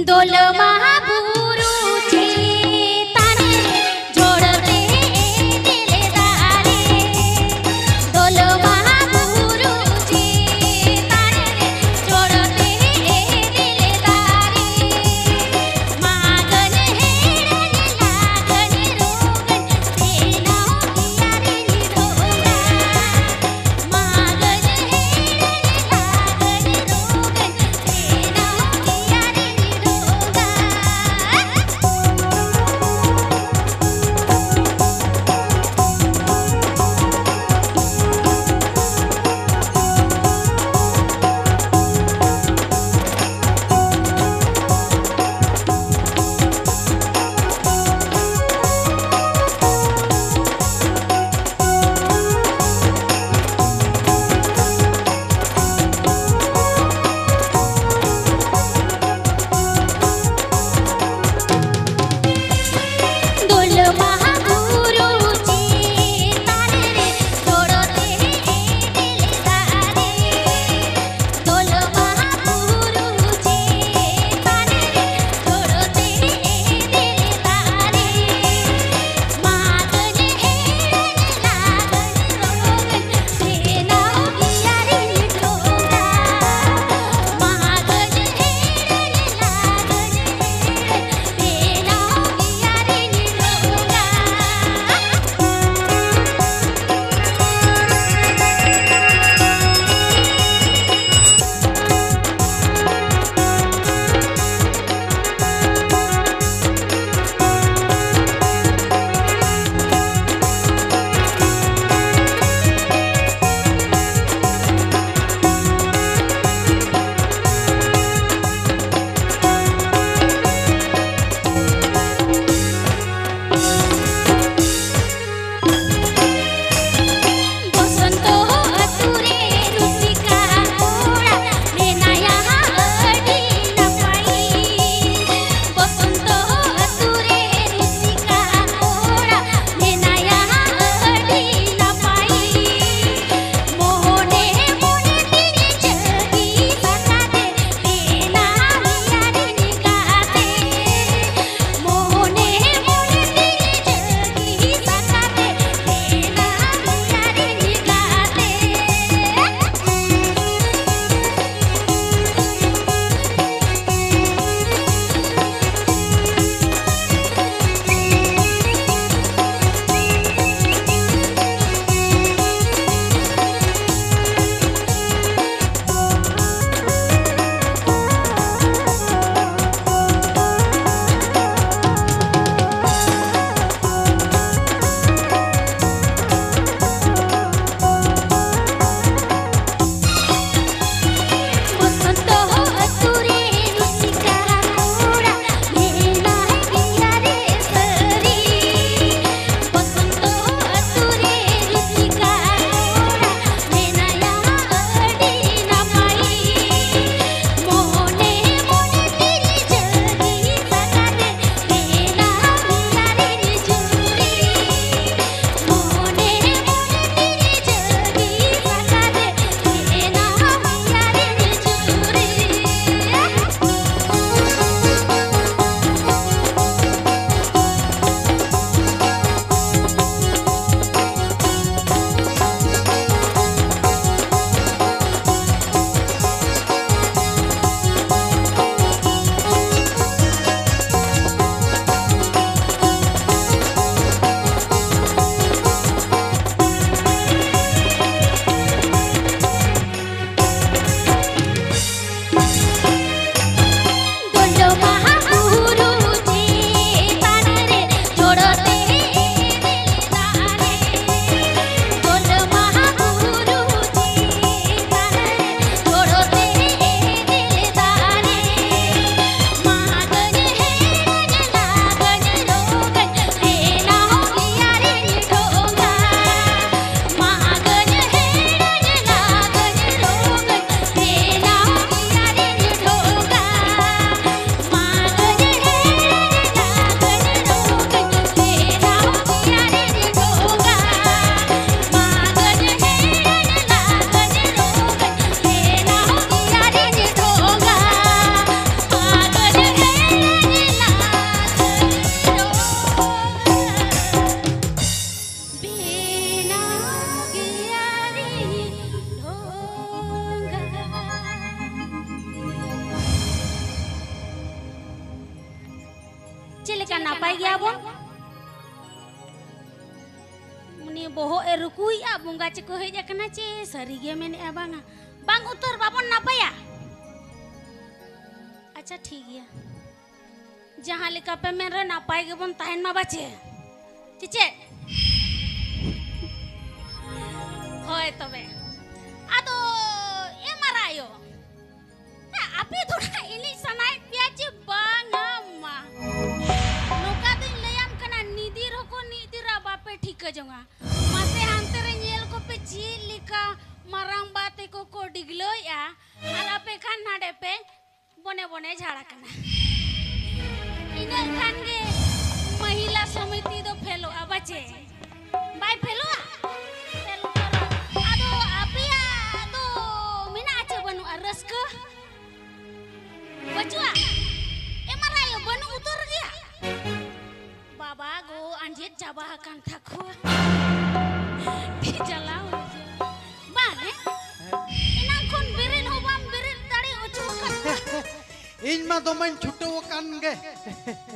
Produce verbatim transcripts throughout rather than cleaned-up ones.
ᱫᱚᱞᱢᱟ ᱵᱩᱨᱩ ᱪᱮᱛᱟᱱ ᱨᱮ ᱡᱚᱲ ᱛᱮ ᱮᱫᱮᱞ ᱫᱟᱨᱮ᱾ ᱫᱚᱞᱢᱟ ᱵᱩᱨᱩ ᱪᱮᱛᱟᱱ ᱨᱮ ᱡᱚᱲ ᱛᱮ ᱮᱫᱮᱞ ᱫᱟᱨᱮ᱾ ᱢᱟᱜᱟᱹᱧ ᱦᱮᱲᱟᱹᱧ ᱞᱟᱜᱟᱹᱧ ᱨᱚᱜᱟᱹᱧ ᱵᱮᱱᱟᱣ ᱜᱮᱭᱟᱨᱤᱧ ᱰᱷᱚᱸᱜᱟ᱾ ᱢᱟᱜᱟᱹᱧ ᱦᱮᱲᱟᱹᱧ ᱞᱟᱜᱟᱹᱧ ᱨᱚᱜᱟᱹᱧ ᱵᱮᱱᱟᱣ ᱜᱮᱭᱟᱨᱤᱧ ᱰᱷᱚᱸᱜᱟ᱾ ᱱᱟᱯᱟᱭ ᱜᱮᱭᱟᱵᱚᱱ᱾ ᱩᱱᱤ ᱵᱚᱦᱚᱜ ᱮ ᱨᱩᱠᱩᱭᱮᱫᱼᱟ, ᱵᱚᱸᱜᱟ ᱪᱮᱠᱚ ᱦᱮᱡ ᱟᱠᱟᱱᱟ ᱪᱮ ᱥᱟᱹᱨᱤ ᱜᱮ ᱢᱮᱱᱮᱫᱼᱟ ᱵᱟᱝᱟ? ᱵᱟᱝ ᱩᱛᱟᱹᱨ ᱵᱟᱵᱚᱱ ᱱᱟᱯᱟᱭᱟ? ᱟᱪᱪᱷᱟ, ᱴᱷᱤᱠ ᱜᱮᱭᱟ, ᱡᱟᱦᱟᱸ ᱞᱮᱠᱟ ᱯᱮ ᱢᱮᱱ ᱨᱮ ᱱᱟᱯᱟᱭ ᱜᱮᱵᱚᱱ ᱛᱟᱦᱮᱱ ᱢᱟ ᱵᱟᱪᱮ, ᱪᱮ ᱪᱮᱫ? ᱦᱳᱭ ᱛᱚᱵᱮ, ᱟᱫᱚ ᱮ ᱢᱟᱨᱟᱭᱳ, ᱦᱮᱸ, ᱟᱯᱮ ᱫᱚ ᱱᱟᱜ ᱮᱱᱮᱡ ᱥᱟᱱᱟᱭᱮᱫ ᱯᱮᱭᱟ ᱪᱮ ᱵᱟᱝᱟ ᱢᱟ? ᱱᱚᱝᱠᱟ ᱫᱚᱧ ᱞᱟᱹᱭᱟᱢ ᱠᱟᱱᱟ, ᱱᱤᱫᱤᱨ ᱦᱚᱸᱠᱚ ᱱᱤᱫᱤᱨᱟ, ᱵᱟᱯᱮ ᱴᱷᱤᱠᱟᱹ ᱡᱚᱝᱟ᱾ ᱢᱟᱥᱮ ᱦᱟᱱᱛᱮ ᱨᱮ ᱧᱮᱞ ᱠᱚᱯᱮ ᱪᱮᱫ ᱞᱮᱠᱟ ᱢᱟᱨᱟᱝᱵᱟ ᱛᱮᱠᱚ ᱠᱚ ᱰᱤᱜᱽᱞᱟᱹᱣᱮᱫᱼᱟ, ᱟᱨ ᱟᱯᱮ ᱠᱷᱟᱱ ᱱᱟᱰᱮ ᱯᱮ ᱵᱚᱱᱮ ᱵᱚᱱᱮ ᱡᱷᱟᱲ ᱟᱠᱟᱱᱟ᱾ ᱤᱱᱟᱹᱜ ᱠᱷᱟᱱ ᱜᱮ ᱢᱚᱦᱤᱞᱟ ᱥᱚᱢᱤᱛᱤ ᱫᱚ ᱯᱷᱮᱞᱚᱜᱼᱟ ᱵᱟᱪᱮ? ᱵᱟᱭ ᱯᱷᱮᱞᱚᱜᱼᱟ? ᱯᱷᱮᱞ ᱩᱛᱟᱹᱨᱚᱜᱼᱟ᱾ ᱟᱫᱚ ᱟᱯᱮᱭᱟᱜ ᱫᱚ ᱢᱮᱱᱟᱜᱼᱟ ᱪᱮ ᱵᱟᱹᱱᱩᱜᱼᱟ ᱨᱟᱹᱥᱠᱟᱹ? ᱵᱟᱹᱪᱩᱜᱼᱟ? ᱮ ᱢᱟᱨᱟᱭᱳ, ᱵᱟᱹᱱᱩᱜ ᱩᱛᱟᱹᱨ ᱜᱮᱭᱟ? ᱵᱟᱵᱟ ᱜᱳ, ᱟᱸᱡᱮᱫ ᱪᱟᱵᱟ ᱟᱠᱟᱱ ᱛᱟᱠᱚᱣᱟ᱾ ᱟᱹᱰᱤ ᱡᱟᱞᱟ ᱵᱩᱡᱷᱟᱹᱣ᱾ ᱵᱟᱝ, ᱦᱮᱸ? ᱮᱱᱟᱝ ᱠᱷᱚᱱ ᱵᱮᱨᱮᱫ ᱦᱚᱸ ᱵᱟᱢ ᱵᱮᱨᱮᱫ ᱫᱟᱲᱮ ᱦᱚᱪᱚ ᱟᱠᱟᱫ ᱠᱚᱣᱟ᱾ ᱤᱧ ᱢᱟ ᱫᱚᱢᱮᱧ ᱪᱷᱩᱴᱟᱹᱣ ᱟᱠᱟᱱ ᱜᱮ᱾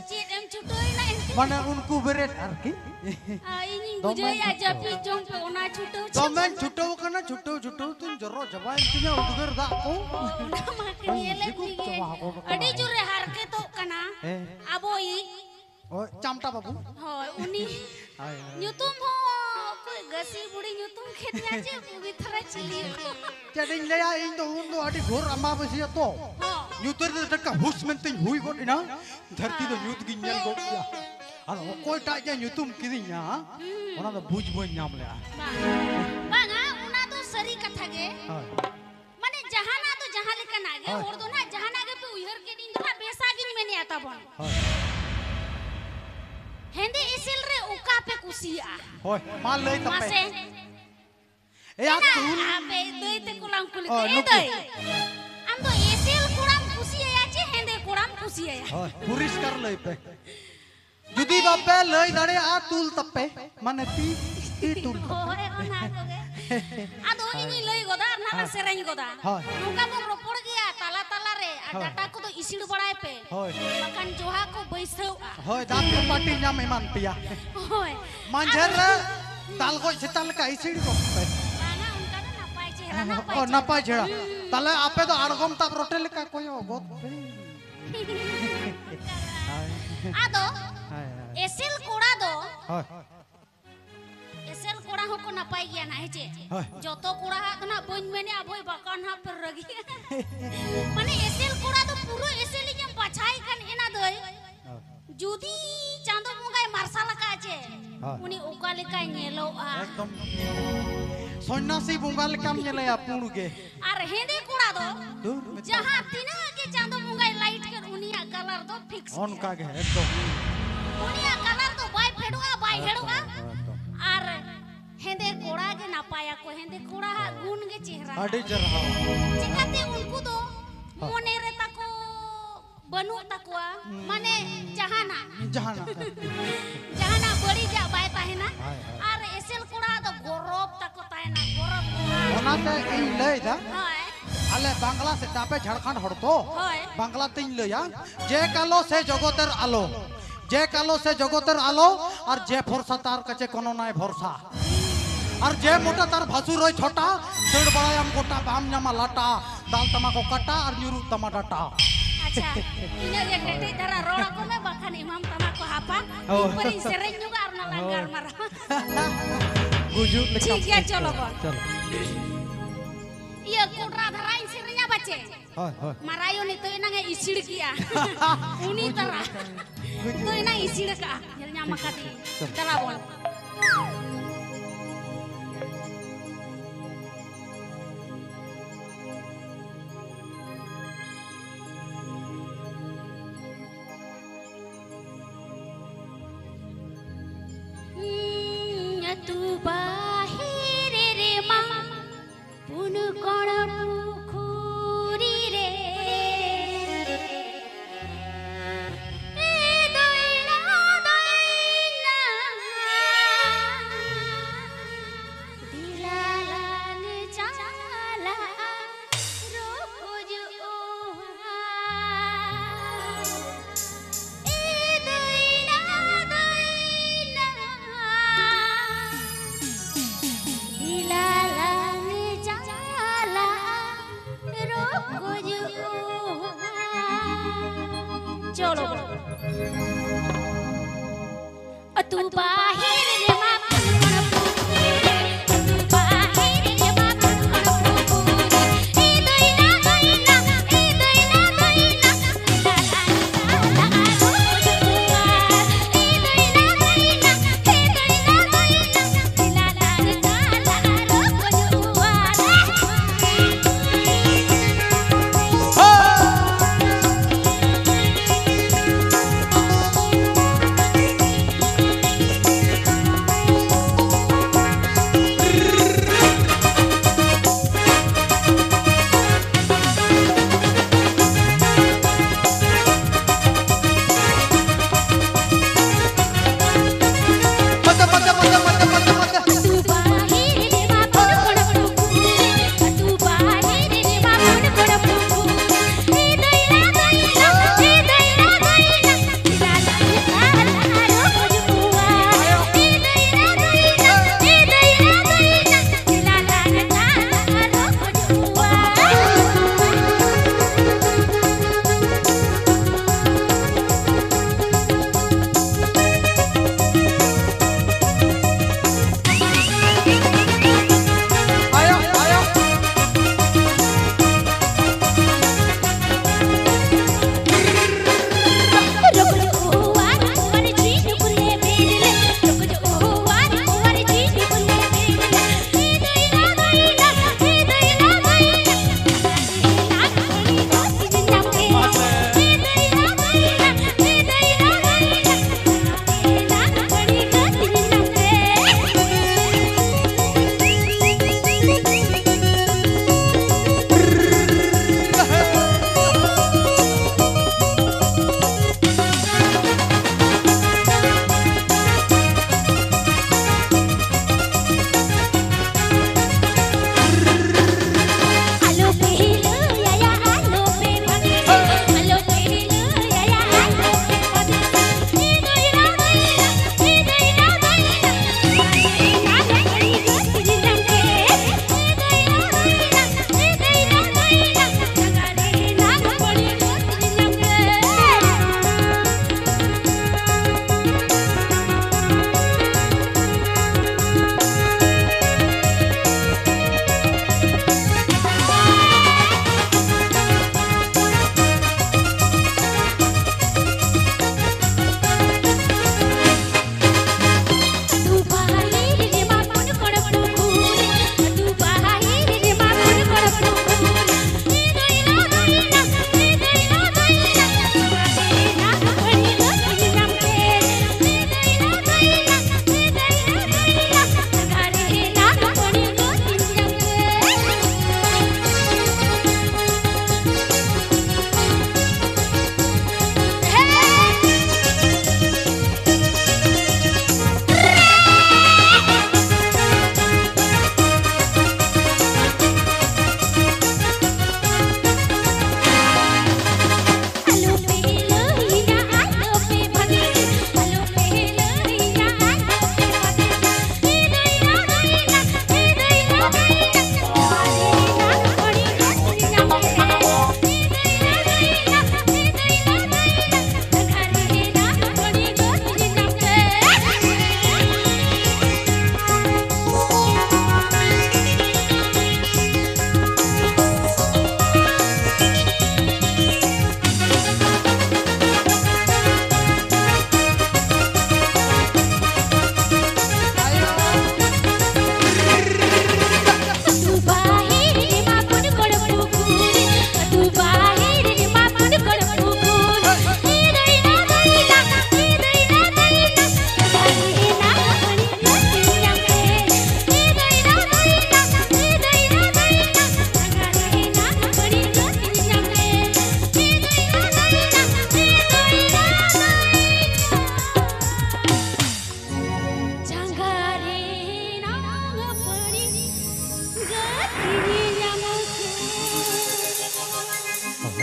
ᱪᱮᱫ ᱮᱢ ᱪᱷᱩᱴᱟᱹᱣ ᱮᱱᱟ ᱮᱱᱛᱮ? ᱢᱟᱱᱮ ᱩᱱᱠᱩ ᱵᱮᱨᱮᱫ ᱟᱨᱠᱤ᱾ ᱟ, ᱤᱧᱤᱧ ᱫᱚᱢᱮᱧ ᱵᱩᱡᱷᱟᱹᱣᱮᱫᱼᱟ, ᱪᱷᱩᱴᱟᱹᱣ᱾ ᱡᱟᱹᱯᱤᱫ ᱡᱚᱝ ᱯᱮ, ᱚᱱᱟ ᱪᱷᱩᱴᱟᱹᱣ ᱪᱷᱩᱴᱟᱹᱣ᱾ ᱫᱚᱢᱮᱧ ᱪᱷᱩᱴᱟᱹᱣ ᱟᱠᱟᱱᱟ, ᱪᱷᱩᱴᱟᱹᱣ ᱪᱷᱩᱴᱟᱹᱣ ᱛᱤᱧ ᱡᱚᱨᱚ ᱪᱟᱵᱟᱭᱮᱱ ᱛᱤᱧᱟ ᱩᱫᱽᱜᱟᱹᱨ ᱫᱟᱜ ᱠᱚ᱾ ᱚ, ᱚᱱᱟ ᱢᱟ ᱠᱚ ᱳᱭ, ᱧᱮᱞᱮᱫ ᱡᱤᱵᱩ ᱢᱮᱜᱮ᱾ ᱪᱟᱵᱟ ᱟᱠᱟᱱᱟ᱾ ᱟᱹᱰᱤ ᱡᱳᱨᱮ ᱦᱟᱨᱠᱮᱛᱚᱜ ᱠᱟᱱᱟ᱾ ᱦᱮᱸ᱾ ᱟᱵᱚᱭᱤᱡ᱾ ᱦᱳᱭ, ᱪᱟᱢᱴᱟ ᱵᱟᱹᱵᱩ᱾ ᱦᱳᱭ, ᱩᱱᱤ ᱦᱳᱭ, ᱦᱳᱭ᱾ ᱧᱩᱛᱩᱢ ᱦᱚᱸ ᱚᱠᱚᱭ ᱜᱟᱹᱥᱤ ᱵᱩᱲᱤ ᱧᱩᱛᱩᱢ ᱠᱮᱫᱮᱭᱟ ᱪᱮ ᱯᱚᱵᱤᱛᱨᱟ ᱪᱤᱞᱤ ᱠᱚ᱾ ᱪᱮᱫ ᱤᱧ ᱞᱟᱹᱭᱟ, ᱤᱧ ᱫᱚ ᱩᱱ ᱫᱚ ᱟᱹᱰᱤ ᱜᱷᱳᱨ ᱟᱢᱵᱟᱵᱟᱹᱥᱭᱟᱹ ᱛᱚ᱾ ᱦᱚᱸ᱾ ᱧᱩᱛ ᱨᱮ ᱴᱟᱴᱠᱟ ᱦᱩᱥ ᱢᱮᱱᱛᱮᱧ ᱦᱩᱭ ᱜᱚᱫ ᱮᱱᱟ᱾ ᱫᱷᱟᱹᱨᱛᱤ ᱫᱚ ᱧᱩᱛ ᱜᱤᱧ ᱧᱮᱞ ᱜᱚᱫ ᱠᱮᱫᱟ᱾ ᱟᱫᱚ ᱚᱠᱚᱭᱴᱟᱜ ᱡᱮ ᱧᱩᱛᱩᱢ ᱠᱤᱫᱤᱧᱟ, ᱦᱩᱸ᱾ ᱚᱱᱟ ᱫᱚ ᱵᱩᱡᱽ ᱵᱟᱹᱧ ᱧᱟᱢ ᱞᱮᱫᱼᱟ᱾ ᱵᱟᱝ᱾ ᱵᱟᱝᱟ, ᱚᱱᱟ ᱫᱚ ᱥᱟᱹᱨᱤ ᱠᱟᱛᱷᱟ ᱜᱮ᱾ ᱦᱳᱭ᱾ ᱢᱟᱱᱮ ᱡᱟᱦᱟᱱᱟᱜ ᱫᱚ ᱡᱟᱦᱟᱸ ᱞᱮᱠᱟᱱᱟᱜ ᱜᱮ, ᱦᱳᱭ᱾ ᱦᱚᱲ ᱫᱚ ᱱᱟᱜ ᱡᱟᱦᱟᱱᱟᱜ ᱜᱮᱯᱮ ᱩᱭᱦᱟᱹᱨ ᱠᱮᱫ, ᱤᱧ ᱫᱚ ᱱᱟᱜ ᱵᱮᱥᱟᱜ ᱜᱤᱧ ᱢᱮᱱᱮᱫᱼᱟ ᱛᱟᱵᱚᱱ᱾ ᱦᱳᱭ᱾ ᱦᱮᱸᱫᱮ ᱮᱥᱮᱞ ᱨᱮ ᱚᱠᱟ ᱯᱮ ᱠᱩᱥᱤᱭᱟᱜᱼᱟ? ᱦᱳᱭ, ᱢᱟ ᱞᱟᱹᱭ ᱛᱟᱯᱮ᱾ ᱢᱟᱥᱮ᱾ ᱮ, ᱟᱨ ᱮᱱᱟ, ᱛᱩᱞ- ᱟᱯᱮ ᱫᱟᱹᱭ ᱛᱮᱠᱚ ᱞᱟᱝ ᱠᱩᱞᱤ ᱚ, ᱠᱚᱣᱟ᱾ ᱮ ᱱᱩᱠᱩ᱾ ᱫᱟᱹᱭ, ᱟᱢ ᱫᱚ ᱮᱥᱮᱞ ᱠᱚᱲᱟᱢ ᱠᱩᱥᱤᱭᱟᱭᱟ ᱪᱮ ᱦᱮᱸᱫᱮ ᱠᱚᱲᱟᱢ ᱠᱩᱥᱤᱭᱟᱭᱟ? ᱦᱳᱭ, ᱯᱚᱨᱤᱥᱠᱟᱨ ᱞᱟᱹᱭ ᱯᱮ᱾ ᱡᱩᱫᱤ ᱵᱟᱯᱮ ᱞᱟᱹᱭ ᱫᱟᱲᱮᱭᱟᱜᱼᱟ, ᱛᱩᱞ ᱛᱟᱯᱮ᱾ ᱢᱟᱱᱮ ᱛᱤ, ᱛᱤ ᱛᱩᱞ ᱛᱟᱯᱮ᱾ ᱦᱳᱭ, ᱚᱱᱟ ᱠᱚᱜᱮ᱾ ᱟᱫᱚ ᱤᱧᱤᱧ ᱞᱟᱹᱭ ᱜᱚᱫᱟ ᱟᱨ ᱱᱟᱦᱟᱜ ᱞᱟᱝ ᱦᱮᱸ᱾ ᱥᱮᱨᱮᱧ ᱜᱚᱫᱟ᱾ ᱦᱳᱭ᱾ ᱱᱚᱝᱠᱟ ᱵᱚᱱ ᱨᱚᱯᱚᱲ ᱜᱮᱭᱟ ᱛᱟᱞᱟ ᱛᱟᱞᱟ ᱨᱮ, ᱟᱨ ᱦᱳᱭ᱾ ᱰᱟᱴᱟ ᱠᱚᱫᱚ ᱤᱥᱤᱲ ᱵᱟᱲᱟᱭ ᱯᱮ᱾ ᱦᱳᱭ᱾ ᱵᱟᱠᱷᱟᱱ ᱡᱚᱦᱟ ᱠᱚ ᱵᱟᱹᱭᱥᱟᱹᱣᱜᱼᱟ᱾ ᱦᱳᱭ, ᱫᱟᱸᱛ ᱠᱚ ᱯᱟᱹᱴᱤ ᱧᱟᱢ ᱮᱢᱟᱱ ᱯᱮᱭᱟ᱾ ᱦᱳᱭ᱾ ᱢᱟᱸᱡᱷᱮᱨ ᱟᱫᱚ ᱨᱮ ᱫᱟᱞ ᱜᱚᱡ ᱥᱮᱛᱟ ᱞᱮᱠᱟ ᱤᱥᱤᱲ ᱜᱚᱫ ᱯᱮ᱾ ᱵᱟᱝᱟ, ᱚᱱᱠᱟ ᱫᱚ ᱱᱟᱯᱟᱭ ᱪᱮᱦᱨᱟ, ᱱᱟᱯᱟᱭ ᱚ, ᱪᱮᱦᱨᱟ᱾ ᱱᱟᱯᱟᱭ ᱪᱮᱦᱨᱟ᱾ ᱛᱟᱦᱞᱮ ᱟᱯᱮ ᱫᱚ ᱟᱬᱜᱚᱢ ᱛᱟᱵ ᱨᱚᱴᱮ ᱞᱮᱠᱟ ᱠᱚᱭᱚᱜ ᱜᱚᱫ ᱯᱮ᱾ ᱦᱳᱭ᱾ ᱟᱫᱚ ᱦᱳᱭ, ᱦᱳᱭ᱾ ᱮᱥᱮᱞ ᱠᱚᱲᱟ ᱫᱚ ᱦᱳᱭ᱾ ᱮᱥᱮᱞ ᱠᱚᱲᱟ ᱦᱚᱸᱠᱚ ᱱᱟᱯᱟᱭ ᱜᱮᱭᱟ ᱱᱟ, ᱦᱮᱸ ᱪᱮ? ᱦᱳᱭ᱾ ᱡᱚᱛᱚ ᱠᱚᱲᱟ ᱦᱟᱜ ᱫᱚ ᱱᱟᱜ ᱵᱟᱹᱧ ᱢᱮᱱᱮᱜᱼᱟ, ᱵᱳᱭ ᱵᱟᱠᱷᱟᱱ ᱦᱟᱜ ᱯᱮ ᱨᱟᱹᱜᱤᱜᱼᱟ᱾ ᱢᱟᱱᱮ ᱮᱥᱮᱞ ᱠᱚᱲᱟ ᱫᱚ ᱯᱩᱨᱟᱹ ᱮᱥᱮᱞᱤᱧ ᱮᱢ ᱵᱟᱪᱷᱟᱭ ᱠᱷᱟᱱ ᱮᱱᱟ ᱫᱟᱹᱭ᱾ ᱦᱳᱭ᱾ ᱡᱩᱫᱤ ᱪᱟᱸᱫᱚ ᱵᱚᱸᱜᱟᱭ ᱢᱟᱨᱥᱟᱞ ᱟᱠᱟᱫ ᱪᱮ, ᱦᱳᱭ᱾ ᱩᱱᱤ ᱚᱠᱟ ᱞᱮᱠᱟᱭ ᱧᱮᱞᱚᱜᱼᱟ? ᱮᱠᱫᱚᱢ᱾ ᱥᱚᱱᱱᱟᱥᱤ ᱵᱚᱸᱜᱟ ᱞᱮᱠᱟᱢ ᱧᱮᱞᱮᱭᱟ, ᱯᱩᱸᱰ ᱜᱮ᱾ ᱟᱨ ᱦᱮᱸᱫᱮ ᱠᱚᱲᱟ ᱫᱚ ᱫᱩᱨ, ᱢᱮᱛᱟᱢ᱾ ᱡᱟᱦᱟᱸ ᱛᱤᱱᱟᱹᱜ ᱜᱮ ᱪᱟᱸᱫᱚ ᱵᱚᱸᱜᱟᱭ ᱞᱟᱭᱤᱴ ᱠᱮᱫ, ᱩᱱᱤᱭᱟᱜ ᱠᱟᱞᱟᱨ ᱫᱚ ᱯᱷᱤᱠᱥ ᱚᱱᱠᱟ ᱜᱮᱭᱟ᱾ ᱜᱮ, ᱮᱠᱫᱚᱢ᱾ ᱩᱱᱤᱭᱟᱜ ᱠᱟᱞᱟᱨ ᱫᱚ ᱵᱟᱭ ᱯᱷᱮᱰᱚᱜᱼᱟ, ᱵᱟᱭ ᱮᱠᱫᱚᱢ, ᱦᱮᱲᱚᱜᱼᱟ᱾ ᱮᱠᱫᱚᱢ, ᱮᱠᱫᱚᱢ᱾ ᱟᱨ ᱦᱮᱸᱫᱮ ᱠᱚᱲᱟ ᱜᱮ ᱱᱟᱯᱟᱭᱟᱠᱚ, ᱦᱮᱸᱫᱮ ᱠᱚᱲᱟ ᱦᱟᱜ ᱦᱳᱭ᱾ ᱜᱩᱱ ᱜᱮ ᱪᱮᱦᱨᱟ᱾ ᱟᱹᱰᱤ ᱪᱮᱦᱨᱟ᱾ ᱪᱤᱠᱟᱹᱛᱮ ᱩᱱᱠᱩ ᱫᱚ ᱦᱳᱭ᱾ ᱢᱚᱱᱮ ᱨᱮ ᱛᱟᱠᱚ ᱵᱟᱹᱱᱩᱜ ᱛᱟᱠᱚᱣᱟ, ᱦᱩᱸ᱾ ᱢᱟᱱᱮ ᱡᱟᱦᱟᱱᱟᱜ᱾ ᱡᱟᱦᱟᱱᱟᱜ᱾ ᱡᱟᱦᱟᱱᱟᱜ ᱵᱟᱹᱲᱤᱡᱟᱜ ᱵᱟᱭ ᱛᱟᱦᱮᱱᱟ᱾ ᱦᱳᱭ, ᱦᱳᱭ᱾ ᱟᱨ ᱮᱥᱮᱞ ᱠᱚᱲᱟ ᱫᱚ ᱜᱚᱨᱚᱵᱽ ᱛᱟᱠᱚ ᱛᱟᱦᱮᱱᱟ, ᱜᱚᱨᱚᱵᱽ, ᱜᱚᱨᱚᱵᱽ᱾ ᱚᱱᱟᱛᱮ ᱤᱧ ᱞᱟᱹᱭᱫᱟ, ᱦᱳᱭ᱾ ᱟᱞᱮ ᱵᱟᱝᱞᱟ ᱥᱮᱫ, ᱟᱯᱮ ᱡᱷᱟᱲᱠᱷᱚᱸᱰ ᱦᱚᱲ ᱛᱚ, ᱦᱳᱭ᱾ ᱵᱟᱝᱞᱟ ᱛᱤᱧ ᱞᱟᱹᱭᱟ, যে কালো সে জগতের আলো, যে কালো সে জগতের আলো, আর যে ফর্সা তার কাছে কোনো নাই ভরসা। আর যে মোটা তার ভাসুর ওই ছোটা, ᱫᱟᱹᱲ ᱵᱟᱲᱟᱭᱟᱢ ᱜᱚᱴᱟ, ᱵᱟᱢ ᱧᱟᱢᱟ ᱞᱟᱴᱟ, ᱫᱟᱞ ᱛᱟᱢᱟ ᱠᱚ ᱠᱟᱴᱟ ᱟᱨ ᱧᱩᱨᱩᱜ ᱛᱟᱢᱟ ᱰᱟᱴᱟ᱾ ᱟᱪᱪᱷᱟ, ᱤᱱᱟᱹᱜ ᱜᱮ ᱠᱮᱴᱮᱡ ᱫᱷᱟᱨᱟ ᱨᱚᱲ ᱟᱠᱚ ᱢᱮ, ᱵᱟᱠᱷᱟᱱ ᱮᱢᱟᱢ ᱛᱟᱢᱟ ᱠᱚ ᱦᱟᱯᱟ᱾ ᱦᱳᱭ᱾ ᱤᱧ ᱯᱟᱹᱨᱤᱧ ᱥᱮᱨᱮᱧ ᱧᱚᱜᱟ ᱟᱨ ᱚᱱᱟ ᱞᱟᱝ ᱦᱳᱭ᱾ ᱜᱟᱞᱢᱟᱨᱟᱣᱟ᱾ ᱜᱩᱡᱩᱜ ᱞᱮᱠᱟ ᱴᱷᱤᱠ ᱜᱮᱭᱟ, ᱪᱚᱞᱚ ᱵᱚᱱ᱾ ᱪᱚᱞᱚ᱾ ᱤᱭᱟᱹ, ᱠᱚᱰᱨᱟ ᱫᱷᱟᱨᱟᱧ ᱥᱮᱨᱮᱧᱟ ᱵᱟᱪᱮ? ᱦᱳᱭ, ᱦᱳᱭ᱾ ᱢᱟᱨᱟᱭᱳ ᱱᱤᱛᱚᱜ ᱮᱱᱟᱝ ᱮ ᱤᱥᱤᱲ ᱠᱮᱜᱼᱟ᱾ ᱩᱱᱤ ᱜᱩᱡᱩᱜ ᱛᱟᱨᱟ᱾ ᱞᱮᱠᱟ᱾ ᱜᱩᱡᱩᱜ ᱱᱤᱛᱚᱜ ᱮᱱᱟᱝ ᱞᱮᱠᱟ᱾ ᱤᱥᱤᱲ ᱠᱟᱜᱼᱟ᱾ ᱧᱮᱞ ᱧᱟᱢ ᱟᱠᱟᱫᱤᱧ᱾ ᱪᱚᱞᱚ᱾ ᱪᱟᱞᱟᱣ ᱵᱚᱱ᱾ ᱟᱹᱛᱩ ᱵᱟᱦᱮᱨ ᱨᱮᱢᱟ ᱯᱩᱱ ᱠᱚᱬ ᱯᱩᱠᱷᱩᱨᱤ ᱨᱮ᱾ ᱮ ᱫᱚᱭᱱᱟ ᱫᱚᱭᱱᱟ ᱪᱚᱞᱚ ᱵᱚᱱ᱾ ᱟᱹᱛᱩ ᱵᱟᱦᱮᱨ ᱨᱮᱢᱟ ᱯᱷᱩᱞᱠᱚᱬ ᱯᱷᱩᱞ ᱨᱮ, ᱟᱹᱛᱩ ᱵᱟᱦᱮᱨ ᱨᱮᱢᱟ ᱯᱷᱩᱞᱠᱚᱬ ᱯᱷᱩᱞ ᱨᱮ᱾ ᱮ ᱫᱟᱹᱭᱱᱟ ᱫᱟᱹᱭᱱᱟ, ᱮ ᱫᱟᱹᱭᱱᱟ ᱫᱟᱹᱭᱱᱟ, ᱞᱟ ᱞᱟ ᱞᱟ ᱞᱟ ᱨᱚ ᱠᱚ ᱡᱩᱣᱟᱨ᱾ ᱮ ᱫᱟᱹᱭᱱᱟ ᱫᱟᱹᱭᱱᱟ, ᱮ ᱫᱟᱹᱭᱱᱟ ᱫᱟᱹᱭᱱᱟ, ᱞᱟ ᱞᱟ ᱞᱟ ᱞᱟ ᱨᱚ ᱠᱚ ᱡᱩᱣᱟᱨ᱾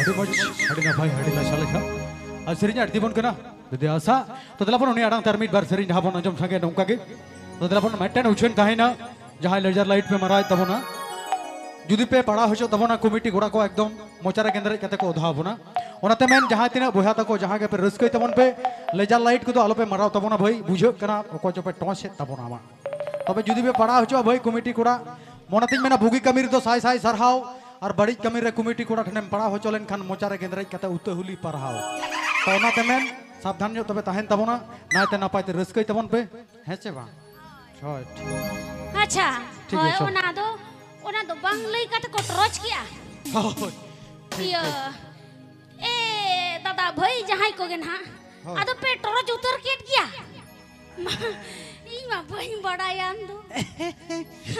ᱟᱹᱰᱤ ᱢᱚᱡᱽ, ᱟᱹᱰᱤ ᱱᱟᱯᱟᱭ, ᱟᱹᱰᱤ ᱞᱟᱪᱷᱟ ᱞᱮᱠᱟ᱾ ᱟᱨ ᱥᱮᱨᱮᱧ ᱟᱹᱰᱤ ᱵᱚᱱ ᱠᱟᱱᱟ ᱫᱤᱫᱤ ᱟᱥᱟ᱾ ᱛᱚ ᱫᱮᱞᱟ ᱵᱚᱱ ᱩᱱᱤ ᱟᱲᱟᱝ ᱛᱮ ᱟᱨ ᱢᱤᱫ ᱵᱟᱨ ᱥᱮᱨᱮᱧ ᱡᱟᱦᱟᱸ ᱵᱚᱱ ᱟᱸᱡᱚᱢ ᱥᱟᱸᱜᱮ ᱱᱚᱝᱠᱟ ᱜᱮ᱾ ᱛᱚ ᱫᱮᱞᱟ ᱵᱚᱱ ᱢᱤᱫᱴᱮᱱ ᱩᱪᱷᱟᱹᱱ ᱛᱟᱦᱮᱸᱭᱮᱱᱟ, ᱡᱟᱦᱟᱸᱭ ᱞᱮᱡᱟᱨ ᱞᱟᱭᱤᱴ ᱯᱮ ᱢᱟᱨᱟᱣᱮᱫ ᱛᱟᱵᱚᱱᱟ, ᱡᱩᱫᱤ ᱯᱮ ᱯᱟᱲᱟᱣ ᱦᱚᱪᱚᱜ ᱛᱟᱵᱚᱱᱟ ᱠᱚᱢᱤᱴᱤ ᱠᱚᱲᱟ ᱠᱚ ᱮᱠᱫᱚᱢ ᱢᱚᱪᱟ ᱨᱮ ᱜᱮᱸᱫᱽᱨᱮᱡ ᱠᱟᱛᱮ ᱠᱚ ᱚᱫᱷᱟᱣ ᱵᱚᱱᱟ᱾ ᱚᱱᱟᱛᱮ ᱢᱮᱱ ᱡᱟᱦᱟᱸᱭ ᱛᱤᱱᱟᱹᱜ ᱵᱚᱭᱦᱟ ᱛᱟᱠᱚ ᱡᱟᱦᱟᱸ ᱜᱮᱯᱮ ᱨᱟᱹᱥᱠᱟᱹᱭ ᱛᱟᱵᱚᱱ ᱯᱮ, ᱞᱮᱡᱟᱨ ᱞᱟᱭᱤᱴ ᱠᱚᱫᱚ ᱟᱞᱚᱯᱮ ᱢᱟᱨᱟᱣ ᱛᱟᱵᱚᱱᱟ ᱵᱷᱟᱹᱭ, ᱵᱩᱡᱷᱟᱹᱜ ᱠᱟᱱᱟ ᱚᱠᱚᱭ ᱪᱚᱯᱮ ᱴᱚᱥ ᱮᱫ ᱛᱟᱵᱚᱱᱟ ᱟᱢᱟᱜ᱾ ᱛᱚᱵᱮ ᱡᱩᱫᱤ ᱯᱮ ᱯᱟᱲᱟᱣ ᱦᱚᱪᱚᱜᱼᱟ ᱵᱷᱟᱹᱭ ᱠᱚᱢᱤᱴᱤ ᱠᱚᱲᱟ, ᱢᱚᱱᱮᱛᱤᱧ ᱢᱮᱱᱟ ᱵᱩᱜᱤ ᱠᱟᱹᱢᱤ ᱨᱮᱫᱚ ᱥᱟᱭ ᱥᱟᱭ ᱥᱟᱨᱦᱟᱣ, ᱟᱨ ᱵᱟᱹᱲᱤᱡ ᱠᱟᱹᱢᱤ ᱨᱮ ᱠᱚᱢᱤᱴᱤ ᱠᱚᱲᱟ ᱴᱷᱮᱱᱮᱢ ᱯᱟᱲᱟᱣ ᱦᱚᱪᱚ ᱞᱮᱱᱠᱷᱟᱱ ᱢᱚᱪᱟ ᱨᱮ ᱜᱮᱸᱫᱽᱨᱮᱡ ᱠᱟᱛᱮ ᱩᱛᱟᱹ ᱦᱩᱞᱤ ᱯᱟᱨᱦᱟᱣ᱾ ᱛᱚ ᱚᱱᱟᱛᱮ ᱢᱮᱱ ᱥᱟᱵᱫᱷᱟᱱ ᱧᱚᱜ ᱛᱚᱵᱮ ᱛᱟᱦᱮᱱ ᱛᱟᱵᱚᱱᱟ, ᱱᱟᱭᱛᱮ ᱱᱟᱯᱟᱭ ᱛᱮ ᱨᱟᱹᱥᱠᱟᱹᱭ ᱛᱟᱵᱚᱱ ᱯᱮ, ᱦᱮᱸ ᱥᱮ ᱵᱟᱝ? ᱦᱳᱭ, ᱴᱷᱤᱠ᱾ ᱟᱪᱪᱷᱟ, ᱴᱷᱤᱠ ᱦᱳᱭ, ᱜᱮᱭᱟ, ᱪᱚᱞᱚ᱾ ᱚᱱᱟ ᱫᱚ, ᱚᱱᱟ ᱫᱚ ᱵᱟᱝ ᱞᱟᱹᱭ ᱠᱟᱛᱮ ᱠᱚ ᱴᱨᱚᱪ ᱠᱮᱜᱼᱟ᱾ ᱦᱳᱭ, ᱴᱷᱤᱠ, ᱤᱭᱟᱹ, ᱴᱷᱤᱠ᱾ ᱮ ᱫᱟᱫᱟ ᱵᱷᱟᱹᱭ ᱡᱟᱦᱟᱸᱭ ᱠᱚᱜᱮ ᱱᱟᱦᱟᱜ, ᱦᱳᱭ᱾ ᱟᱫᱚ ᱯᱮ ᱴᱨᱚᱪ ᱩᱛᱟᱹᱨ ᱠᱮᱫ ᱜᱮᱭᱟ᱾ ᱢᱟ, ᱤᱧ ᱢᱟ ᱵᱟᱹᱧ ᱵᱟᱲᱟᱭᱟ ᱟᱢ ᱫᱚ᱾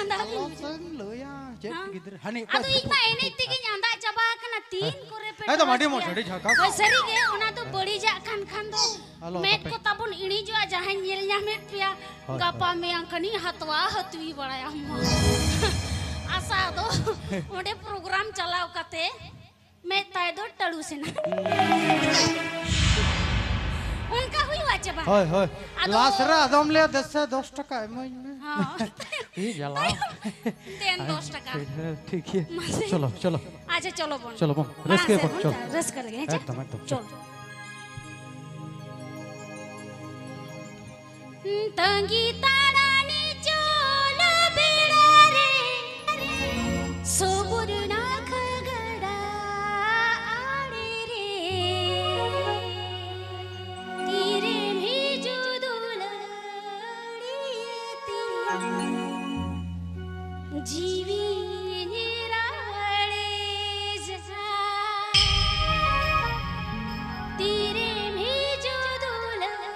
ᱟᱸᱫᱟᱜ ᱜᱮ ᱟᱞᱚ ᱵᱩᱡᱷᱟᱹᱣ᱾ ᱥᱮᱢ ᱞᱟᱹᱭᱟ, ᱪᱮᱫ ᱦᱮᱸ? ᱜᱤᱫᱽᱨᱟᱹ? ᱦᱟᱹᱱᱤ ᱚᱠᱚᱭ ᱟᱫᱚ ᱤᱧ ᱢᱟ ᱦᱟᱹᱱᱤ? ᱮᱱᱮᱡ ᱛᱮᱜᱮᱧ ᱟᱸᱫᱟᱜ ᱪᱟᱵᱟ ᱟᱠᱟᱱᱟ, ᱛᱤᱱ ᱦᱮᱸ᱾ ᱠᱚᱨᱮ ᱯᱮ ᱮᱠᱫᱚᱢ ᱴᱨᱚᱪ ᱟᱹᱰᱤ ᱢᱚᱡᱽ, ᱠᱮᱜᱼᱟ? ᱟᱹᱰᱤ ᱡᱷᱟᱠᱟᱥ᱾ ᱦᱳᱭ, ᱥᱟᱹᱨᱤ ᱜᱮ, ᱚᱱᱟ ᱫᱚ ᱵᱟᱹᱲᱤᱡᱟᱜ ᱠᱟᱱ ᱠᱷᱟᱱ ᱫᱚ ᱟᱞᱚ ᱢᱮᱫ ᱛᱟᱯᱮ᱾ ᱠᱚ ᱛᱟᱵᱚᱱ ᱤᱬᱤᱡᱚᱜᱼᱟ, ᱡᱟᱦᱟᱸᱧ ᱧᱮᱞ ᱧᱟᱢᱮᱫ ᱯᱮᱭᱟ᱾ ᱦᱳᱭ, ᱜᱟᱯᱟ ᱦᱳᱭ᱾ ᱢᱮᱭᱟᱝ ᱠᱷᱟᱱᱤᱧ ᱦᱟᱛᱣᱟ ᱦᱟᱹᱛᱩᱭ ᱵᱟᱲᱟᱭᱟ ᱢᱟ᱾ ᱟᱥᱟ ᱫᱚ ᱚᱸᱰᱮ ᱯᱨᱳᱜᱨᱟᱢ ᱪᱟᱞᱟᱣ ᱠᱟᱛᱮ ᱢᱮᱫ ᱛᱟᱭ ᱫᱚ ᱴᱟᱹᱲᱩ ᱥᱮᱱᱟ᱾ ᱚᱱᱠᱟ ᱦᱩᱭᱩᱜᱼᱟ ᱪᱮ ᱵᱟᱝ? ᱦᱳᱭ, ᱦᱳᱭ᱾ ᱟᱫᱚ ᱞᱟᱥ ᱨᱮ ᱟᱫᱚᱢ ᱞᱟᱹᱭᱟ, "ᱫᱮᱥᱮ ᱫᱚᱥ ᱴᱟᱠᱟ ᱤᱢᱟᱹᱧ ᱢᱮ᱾" ᱦᱚᱸ᱾ ᱤ ᱡᱟᱞᱟ᱾ ᱫᱮᱱ ᱫᱚᱥ ᱴᱟᱠᱟ᱾ ᱦᱮᱸ, ᱴᱷᱤᱠ ᱜᱮᱭᱟ᱾ ᱢᱟᱥᱮ᱾ ᱪᱚᱞᱚ, ᱪᱚᱞᱚ᱾ ᱟᱪᱪᱷᱟ, ᱪᱚᱞᱚ ᱵᱚᱱ᱾ ᱪᱚᱞᱚ ᱵᱚᱱ᱾ ᱢᱟᱲᱟᱝ ᱨᱟᱹᱥᱠᱟᱹᱭᱟ ᱥᱮᱫ ᱵᱚᱱ, ᱵᱚᱱ ᱪᱚᱞᱚ᱾ ᱪᱟᱞᱟᱜᱼᱟ, ᱨᱟᱹᱥᱠᱟᱹ ᱨᱮᱜᱮ, ᱦᱮᱸ ᱪᱮ? ᱮᱠᱫᱚᱢ, ᱮᱠᱫᱚᱢ᱾ ᱪᱚᱞᱚ᱾ ᱛᱟᱺᱜᱤ ᱛᱟᱲᱟᱱᱤ ᱪᱚᱞ ᱵᱮᱲᱟ ᱨᱮ, ᱥᱚᱵᱚᱨᱱᱟᱠᱷᱟ ᱜᱟᱰᱟ ᱟᱲᱮ ᱨᱮ, ᱛᱤᱨᱮᱢ ᱦᱤᱡᱩᱜ ᱫᱩᱞᱟᱹᱲᱤᱭᱟᱹ ᱛᱤᱧ, ᱡᱤᱣᱤᱧ ᱨᱟᱲᱮᱡᱟ᱾ ᱛᱤᱨᱮᱢ ᱦᱤᱡᱩᱜ ᱫᱩᱞᱟᱹᱲᱤᱭᱟᱹ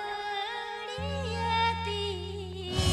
ᱛᱤᱧ?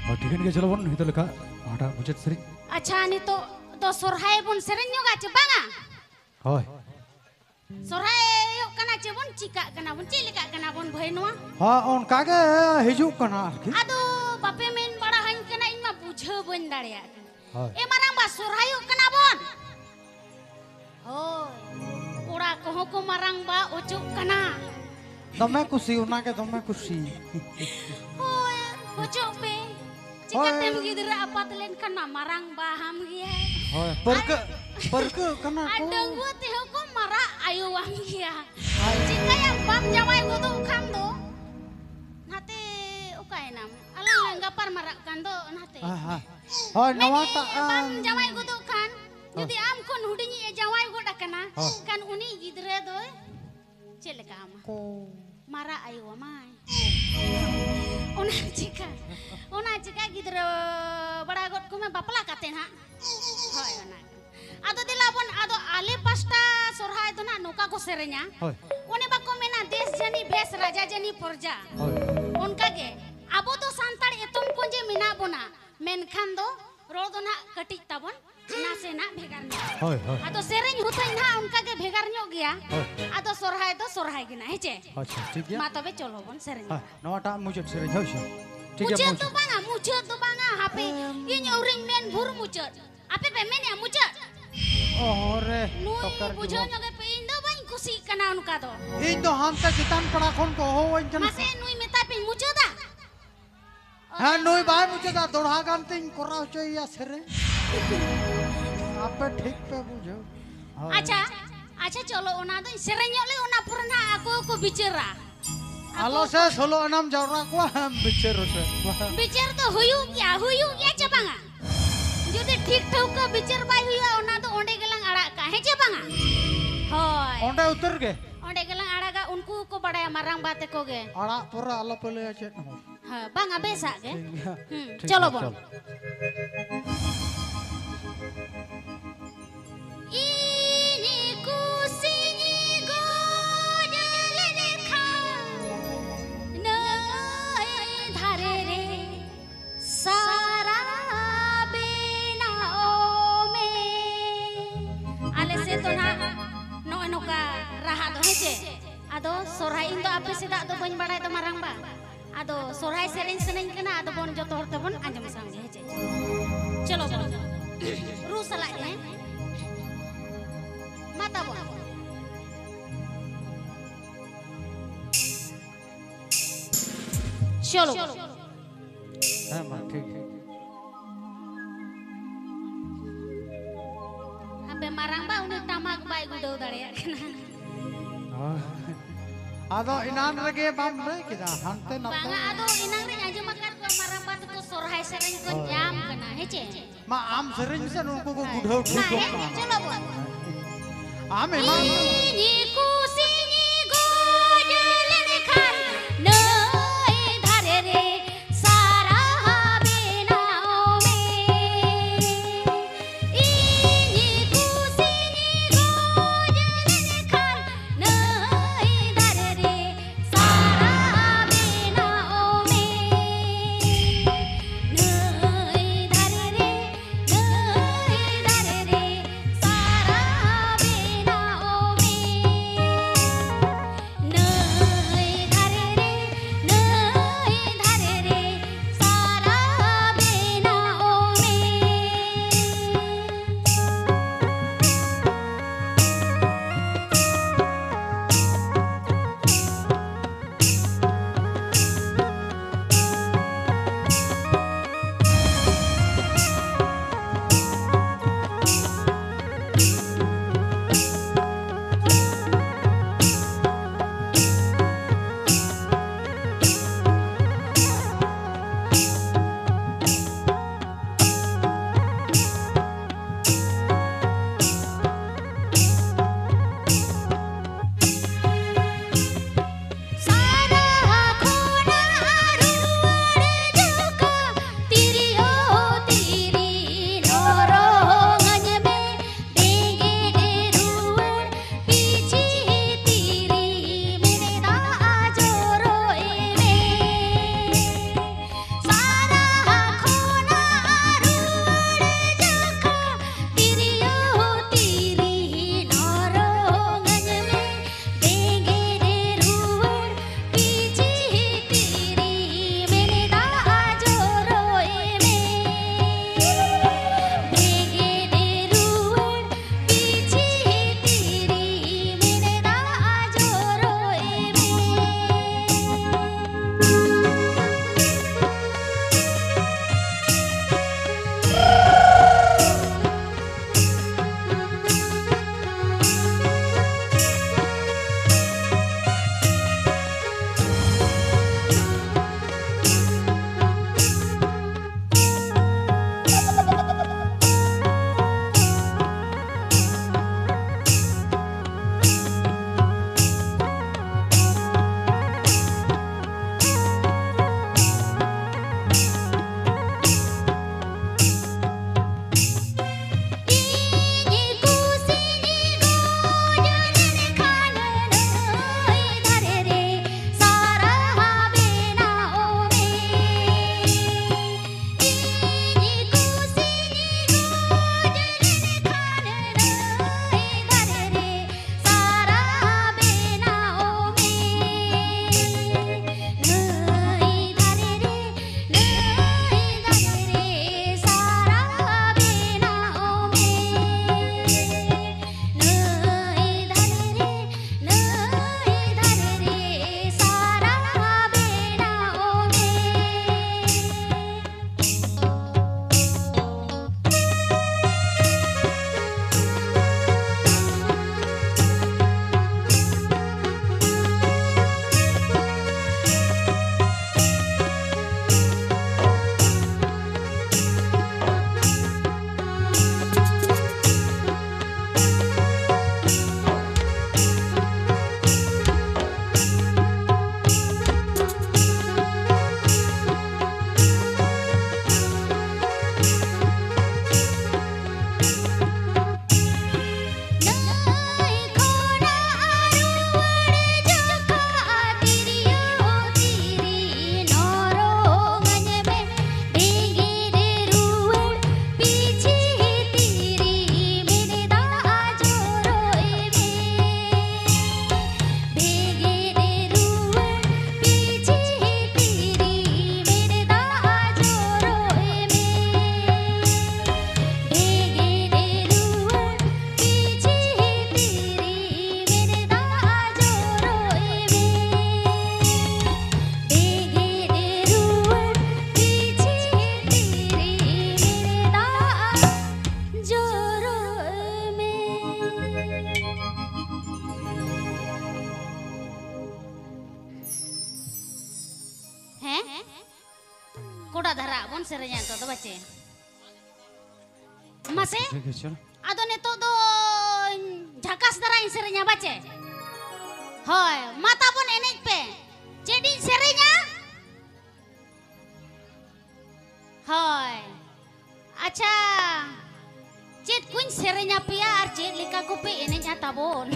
ᱦᱳᱭ, ᱴᱷᱤᱠᱟᱹᱱ ᱜᱮ, ᱪᱚᱞᱚ ᱵᱚᱱ ᱱᱤᱛᱚᱜ ᱞᱮᱠᱟ ᱦᱟᱴᱟᱜ ᱢᱩᱪᱟᱹᱫ ᱥᱮᱨᱮᱧ᱾ ᱟᱪᱪᱷᱟ, ᱱᱤᱛᱚᱜ ᱫᱚ ᱥᱚᱨᱦᱟᱭ ᱵᱚᱱ ᱥᱮᱨᱮᱧ ᱧᱚᱜᱟ ᱪᱮ ᱵᱟᱝᱟ? ᱦᱳᱭ᱾ ᱥᱚᱨᱦᱟᱭᱚᱜ ᱠᱟᱱᱟ ᱪᱮ ᱵᱚᱱ ᱪᱤᱠᱟᱜ ᱠᱟᱱᱟ ᱵᱚᱱ, ᱪᱮᱫ ᱞᱮᱠᱟᱜ ᱠᱟᱱᱟ ᱵᱚᱱ ᱵᱷᱟᱹᱭ ᱱᱚᱣᱟ? ᱦᱳᱭ, ᱚᱱᱠᱟ ᱜᱮ ᱦᱤᱡᱩᱜ ᱠᱟᱱᱟ ᱟᱨᱠᱤ᱾ ᱟᱫᱚ ᱵᱟᱯᱮ ᱢᱮᱱ ᱵᱟᱲᱟ ᱟᱹᱧ ᱠᱟᱱᱟ, ᱤᱧ ᱢᱟ ᱵᱩᱡᱷᱟᱹᱣ ᱵᱟᱹᱧ ᱫᱟᱲᱮᱭᱟᱜ ᱠᱟᱱᱟ᱾ ᱦᱳᱭ᱾ ᱮ ᱢᱟᱨᱟᱝ ᱵᱟ, ᱥᱚᱨᱦᱟᱭᱚᱜ ᱠᱟᱱᱟ ᱵᱚᱱ᱾ ᱦᱳᱭ, ᱠᱚᱲᱟ ᱠᱚᱦᱚᱸ ᱠᱚ ᱢᱟᱨᱟᱝ ᱵᱟ ᱚᱪᱚᱜ ᱠᱟᱱᱟ᱾ ᱫᱚᱢᱮ ᱠᱩᱥᱤ, ᱚᱱᱟᱜᱮ ᱫᱚᱢᱮ ᱠᱩᱥᱤ᱾ ᱦᱳᱭ, ᱚᱪᱚᱜ ᱯᱮ᱾ ᱪᱤᱠᱟᱹᱛᱮᱢ ᱦᱳᱭ᱾ ᱜᱤᱫᱽᱨᱟᱹ ᱟᱯᱟᱛ ᱞᱮᱱᱠᱷᱟᱱ ᱢᱟ ᱢᱟᱨᱟᱝ ᱵᱟ ᱦᱟᱢ ᱜᱮᱭᱟ᱾ ᱦᱳᱭ, ᱯᱟᱹᱨᱠᱟᱹ-, ᱟᱨ, ᱯᱟᱹᱨᱠᱟᱹᱜ ᱠᱟᱱᱟ ᱟᱨ ᱠᱚ᱾ ᱰᱟᱺᱜᱩᱣᱟᱹ ᱛᱮᱦᱚᱸ ᱠᱚ ᱢᱟᱨᱟᱜ ᱟᱭᱳᱣᱟᱢ ᱜᱮᱭᱟ᱾ ᱦᱳᱭ᱾ ᱪᱤᱠᱟᱹᱭᱟᱢ, ᱵᱟᱢ ᱡᱟᱶᱟᱭ ᱜᱚᱫᱚᱜ ᱠᱷᱟᱱ ᱫᱚ? ᱱᱟᱛᱮ ᱚᱠᱟᱭᱮᱱᱟᱢ? ᱟᱞᱟᱝ ᱞᱟᱝ ᱜᱟᱯᱟᱞ ᱢᱟᱨᱟᱜ ᱠᱟᱱ ᱫᱚ, ᱱᱟᱛᱮ᱾ ᱦᱳᱭ, ᱦᱳᱭ, ᱢᱮᱱᱮᱫ ᱱᱚᱣᱟᱴᱟᱜ, ᱵᱟᱢ ᱟᱢ, ᱡᱟᱶᱟᱭ ᱜᱚᱫᱚᱜ ᱠᱷᱟᱱ, ᱦᱳᱭ᱾ ᱡᱩᱫᱤ ᱟᱢ ᱠᱷᱚᱱ ᱦᱩᱰᱤᱧᱤᱡ ᱮ ᱡᱟᱶᱟᱭ ᱜᱚᱫ ᱟᱠᱟᱱᱟ, ᱦᱳᱭ᱾ ᱠᱷᱟᱱ ᱩᱱᱤ ᱜᱤᱫᱽᱨᱟᱹ ᱫᱚᱭ ᱪᱮᱫ ᱞᱮᱠᱟ ᱟᱢᱟ? ᱠᱚ᱾ ᱢᱟᱨᱟᱜ ᱟᱭᱳ ᱟᱢᱟᱭ᱾ ᱚᱱᱟ ᱪᱤᱠᱟ, ᱚᱱᱟ ᱪᱤᱠᱟ ᱜᱤᱫᱽᱨᱟᱹ ᱵᱟᱲᱟ ᱜᱚᱫ ᱠᱚᱢᱮ ᱵᱟᱯᱞᱟ ᱠᱟᱛᱮ ᱱᱟᱦᱟᱜ᱾ ᱦᱳᱭ, ᱚᱱᱟ ᱜᱮ᱾ ᱟᱫᱚ ᱫᱮᱞᱟ ᱵᱚᱱ, ᱟᱫᱚ ᱟᱞᱮ ᱯᱟᱥᱴᱟ ᱥᱚᱨᱦᱟᱭ ᱫᱚ ᱱᱟᱦᱟᱜ ᱱᱚᱝᱠᱟ ᱠᱚ ᱥᱮᱨᱮᱧᱟ᱾ ᱦᱳᱭ᱾ ᱚᱱᱮ ᱵᱟᱠᱚ ᱢᱮᱱᱟ, "ᱫᱮᱥ ᱡᱟᱹᱱᱤ ᱵᱷᱮᱥ, ᱨᱟᱡᱟ ᱡᱟᱹᱱᱤ ᱯᱚᱨᱡᱟ"᱾ ᱦᱳᱭ᱾ ᱚᱱᱠᱟ ᱜᱮ ᱟᱵᱚ ᱫᱚ ᱥᱟᱱᱛᱟᱲ ᱮᱛᱚᱢ ᱠᱚ ᱡᱮ ᱢᱮᱱᱟᱜ ᱵᱚᱱᱟ, ᱢᱮᱱᱠᱷᱟᱱ ᱫᱚ ᱨᱚᱲ ᱫᱚ ᱱᱟᱦᱟᱜ ᱠᱟᱹᱴᱤᱡ ᱛᱟᱵᱚᱱ ᱱᱟᱥᱮᱱᱟᱜ ᱵᱷᱮᱜᱟᱨ ᱧᱚᱜ᱾ ᱦᱳᱭ, ᱦᱳᱭ᱾ ᱟᱫᱚ ᱥᱮᱨᱮᱧ ᱦᱩᱛᱟᱹᱧ ᱱᱟᱦᱟᱜ ᱚᱱᱠᱟ ᱜᱮ ᱵᱷᱮᱜᱟᱨ ᱧᱚᱜ ᱜᱮᱭᱟ᱾ ᱦᱳᱭ᱾ ᱟᱫᱚ ᱥᱚᱨᱦᱟᱭ ᱫᱚ ᱥᱚᱨᱦᱟᱭ ᱜᱮ ᱱᱟᱦᱟᱜ, ᱦᱮᱸ ᱪᱮ? ᱟᱪᱪᱷᱟ, ᱴᱷᱤᱠ ᱜᱮᱭᱟ᱾ ᱢᱟ ᱛᱚᱵᱮ ᱪᱚᱞᱚ ᱵᱚᱱ ᱥᱮᱨᱮᱧᱟ᱾ ᱦᱮᱸ, ᱱᱚᱣᱟᱴᱟᱜ ᱢᱩᱪᱟᱹᱫ ᱥᱮᱨᱮᱧ, ᱦᱳᱭ ᱥᱮ? ᱴᱷᱤᱠ ᱜᱮᱭᱟ, ᱢᱩᱪᱟᱹᱫ ᱫᱚ ᱢᱩᱪᱟᱹᱫ᱾ ᱵᱟᱝᱟ, ᱢᱩᱪᱟᱹᱫ ᱫᱚ ᱵᱟᱝᱟ, ᱦᱟᱯᱮ, ᱮᱢ᱾ ᱤᱧ ᱟᱹᱣᱨᱤᱧ ᱢᱮᱱ ᱵᱷᱩᱨ ᱢᱩᱪᱟᱹᱫ᱾ ᱟᱯᱮ ᱯᱮ ᱢᱮᱱᱮᱜᱼᱟ ᱢᱩᱪᱟᱹᱫ? ᱚᱦᱚ ᱨᱮ, ᱱᱩᱭ ᱴᱚᱠᱟᱨ ᱵᱩᱡᱷᱟᱹᱣ ᱡᱩᱣᱟᱹᱱ᱾ ᱧᱚᱜᱮ ᱯᱮ, ᱤᱧ ᱫᱚ ᱵᱟᱹᱧ ᱠᱩᱥᱤᱜ ᱠᱟᱱᱟ ᱚᱱᱠᱟ ᱫᱚ᱾ ᱤᱧ ᱫᱚ ᱦᱟᱱᱛᱮ ᱪᱮᱛᱟᱱ ᱯᱟᱲᱟ ᱠᱷᱚᱱ ᱠᱚ ᱦᱚᱦᱚᱣᱟᱹᱧ ᱠᱟᱱᱟ᱾ ᱢᱟᱥᱮ, ᱱᱩᱭ ᱢᱮᱛᱟᱭ ᱯᱮ, ᱢᱩᱪᱟᱹᱫᱟ? ᱦᱮᱸ, ᱱᱩᱭ ᱵᱟᱭ ᱢᱩᱪᱟᱹᱫᱟ, ᱫᱚᱲᱦᱟ ᱜᱟᱱ ᱛᱤᱧ ᱠᱚᱨᱟᱣ ᱦᱚᱪᱚᱭᱮᱭᱟ ᱥᱮᱨᱮᱧ᱾ ᱟᱯᱮ ᱴᱷᱤᱠ ᱯᱮ ᱵᱩᱡᱷᱟᱹᱣ᱾ ᱦᱳᱭ᱾ ᱟᱪᱪᱷᱟ, ᱟᱪᱪᱷᱟ, ᱪᱚᱞᱚ, ᱚᱱᱟ ᱫᱚᱧ ᱥᱮᱨᱮᱧ ᱧᱚᱜ ᱞᱮ, ᱚᱱᱟ ᱯᱚᱨᱮ ᱱᱟᱦᱟᱜ ᱟᱠᱚ ᱠᱚ ᱵᱤᱪᱟᱹᱨᱟ᱾ ᱟᱠᱚ ᱟᱞᱚ ᱥᱮ ᱠᱚ ᱥᱳᱞᱳ ᱟᱱᱟᱢ ᱡᱟᱣᱨᱟ ᱠᱚᱣᱟ, ᱵᱤᱪᱟᱹᱨ ᱦᱚᱪᱚᱭᱮᱫ ᱠᱚᱣᱟ᱾ ᱵᱤᱪᱟᱹᱨ ᱫᱚ ᱦᱩᱭᱩᱜ ᱜᱮᱭᱟ, ᱦᱩᱭᱩᱜ ᱜᱮᱭᱟ ᱪᱮ ᱵᱟᱝᱟ? ᱡᱩᱫᱤ ᱴᱷᱤᱠ ᱴᱷᱟᱹᱣᱠᱟᱹ ᱵᱤᱪᱟᱹᱨ ᱵᱟᱭ ᱦᱩᱭᱩᱜᱼᱟ, ᱚᱱᱟ ᱫᱚ ᱚᱸᱰᱮ ᱜᱮᱞᱟᱝ ᱟᱲᱟᱜ ᱠᱟᱜᱼᱟ, ᱦᱮᱸ ᱪᱮ ᱵᱟᱝᱟ? ᱦᱳᱭ᱾ ᱚᱸᱰᱮ ᱩᱛᱟᱹᱨ ᱜᱮ? ᱚᱸᱰᱮ ᱜᱮᱞᱟᱝ ᱟᱲᱟᱜᱟ, ᱩᱱᱠᱩ ᱠᱚ ᱵᱟᱲᱟᱭᱟ, ᱢᱟᱨᱟᱝ ᱵᱟ ᱛᱟᱠᱚ ᱜᱮ᱾ ᱟᱲᱟᱜ ᱯᱚᱨᱮ ᱟᱞᱚ ᱯᱮ ᱞᱟᱹᱭᱟ ᱪᱮᱫ ᱦᱚᱸ᱾ ᱦᱮᱸ, ᱵᱟᱝᱟ, ᱵᱮᱥᱟᱜ ᱜᱮ᱾ ᱴᱷᱤᱠ ᱜᱮᱭᱟ᱾ ᱦᱩᱸ, ᱴᱷᱤᱠ ᱪᱚᱞᱚ ᱜᱮᱭᱟ, ᱵᱚᱱ᱾ ᱪᱚᱞᱚ᱾ ᱤᱧ ᱠᱩᱥᱤᱧ ᱜᱚᱡ ᱞᱮᱱᱠᱷᱟᱱ ᱱᱟᱹᱭ ᱫᱷᱟᱨᱮ ᱨᱮ ᱵᱟᱲᱟᱭ ᱫᱚ ᱢᱟᱨᱟᱝᱵᱟ᱾ ᱟᱫᱚ ᱥᱚᱨᱦᱟᱭ ᱥᱮᱨᱮᱧ ᱥᱟᱱᱟᱧ ᱠᱟᱱᱟ, ᱟᱫᱚ ᱵᱚᱱ ᱡᱚᱛᱚ ᱦᱚᱲ ᱛᱮᱵᱚᱱ ᱟᱸᱡᱚᱢ ᱥᱟᱢᱜᱮ, ᱦᱮᱸ ᱪᱮ? ᱪᱚᱞᱚ ᱵᱚᱱ᱾ ᱨᱩ ᱥᱟᱞᱟᱜ ᱜᱮ, ᱦᱮᱸ? ᱢᱟ ᱛᱟᱵᱚᱱ᱾ ᱪᱚᱞᱚ᱾ ᱦᱮᱸ, ᱢᱟ, ᱴᱷᱤᱠ᱾ ᱦᱟᱯᱮ, ᱢᱟᱨᱟᱝᱵᱟ ᱩᱱᱤ ᱴᱟᱢᱟᱠ ᱵᱟᱭ ᱜᱩᱰᱟᱹᱣ ᱫᱟᱲᱮᱭᱟᱜ ᱠᱟᱱᱟ᱾ ᱦᱳᱭ᱾ ᱟᱫᱚ ᱮᱱᱟᱱ ᱨᱮᱜᱮ ᱵᱟᱢ ᱞᱟᱹᱭ ᱠᱮᱫᱟ, ᱦᱟᱱᱛᱮ ᱱᱟᱛᱮ᱾ ᱵᱟᱝᱟ, ᱟᱫᱚ ᱮᱱᱟᱱ ᱨᱤᱧ ᱟᱸᱡᱚᱢ ᱟᱠᱟᱫ ᱠᱚᱣᱟ, ᱢᱟᱨᱟᱝᱵᱟ ᱛᱟᱠᱚ ᱥᱚᱨᱦᱟᱭ ᱥᱮᱨᱮᱧ ᱠᱚ ᱦᱳᱭ᱾ ᱧᱟᱢ ᱠᱟᱱᱟ, ᱦᱮᱸ ᱪᱮ? ᱢᱟ, ᱟᱢ ᱥᱮᱨᱮᱧ ᱢᱮᱥᱮ, ᱱᱩᱠᱩ ᱠᱚ ᱵᱩᱰᱷᱟᱹᱣ ᱴᱷᱤᱠᱚᱜ ᱦᱮᱸ, ᱠᱟᱱᱟ᱾ ᱪᱚᱞᱚ ᱵᱚᱱ᱾ ᱟᱢ ᱮᱢᱟᱱ ᱤᱧ ᱠᱩᱥᱤᱧ ᱜᱚᱡ ᱞᱮᱱᱠᱷᱟᱱ ᱱᱟᱹᱭ ᱫᱷᱟᱨᱮ ᱨᱮ ᱥᱟᱨᱟ ᱵᱮᱱᱟᱣ ᱢᱮ᱾ ᱤᱧ ᱠᱩᱥᱤᱧ ᱜᱚᱡ ᱞᱮᱱᱠᱷᱟᱱ ᱱᱟᱹᱭ ᱫᱷᱟᱨᱮ ᱨᱮ ᱥᱟᱨᱟ ᱵᱮᱱᱟᱣ ᱢᱮ᱾ ᱱᱟᱹᱭ ᱫᱷᱟᱨᱮ ᱨᱮ, ᱱᱟᱹᱭ ᱫᱷᱟᱨᱮ ᱨᱮ ᱥᱟᱨᱟ ᱵᱮᱱᱟᱣ ᱢᱮ᱾ ᱫᱷᱟᱨᱟ ᱵᱚᱱ ᱥᱮᱨᱮᱧᱟ ᱱᱤᱛᱚᱜ ᱫᱚ, ᱵᱟᱪᱮ? ᱢᱟᱥᱮ᱾ ᱴᱷᱤᱠ ᱟᱪᱷᱮ᱾ ᱟᱫᱚ ᱱᱤᱛᱚᱜ ᱫᱚ ᱡᱷᱟᱠᱟᱥ ᱫᱷᱟᱨᱟ ᱤᱧ ᱥᱮᱨᱮᱧᱟ, ᱵᱟᱪᱮ? ᱦᱳᱭ, ᱢᱟ ᱛᱟᱵᱚᱱ ᱮᱱᱮᱡ ᱯᱮ᱾ ᱪᱮᱫ ᱤᱧ ᱥᱮᱨᱮᱧᱟ? ᱦᱳᱭ᱾ ᱟᱪᱪᱷᱟ, ᱪᱮᱫ ᱠᱚᱧ ᱥᱮᱨᱮᱧ ᱟᱯᱮᱭᱟ ᱟᱨ ᱪᱮᱫ ᱞᱮᱠᱟ ᱠᱚᱯᱮ ᱮᱱᱮᱡᱼᱟ ᱛᱟᱵᱚᱱ?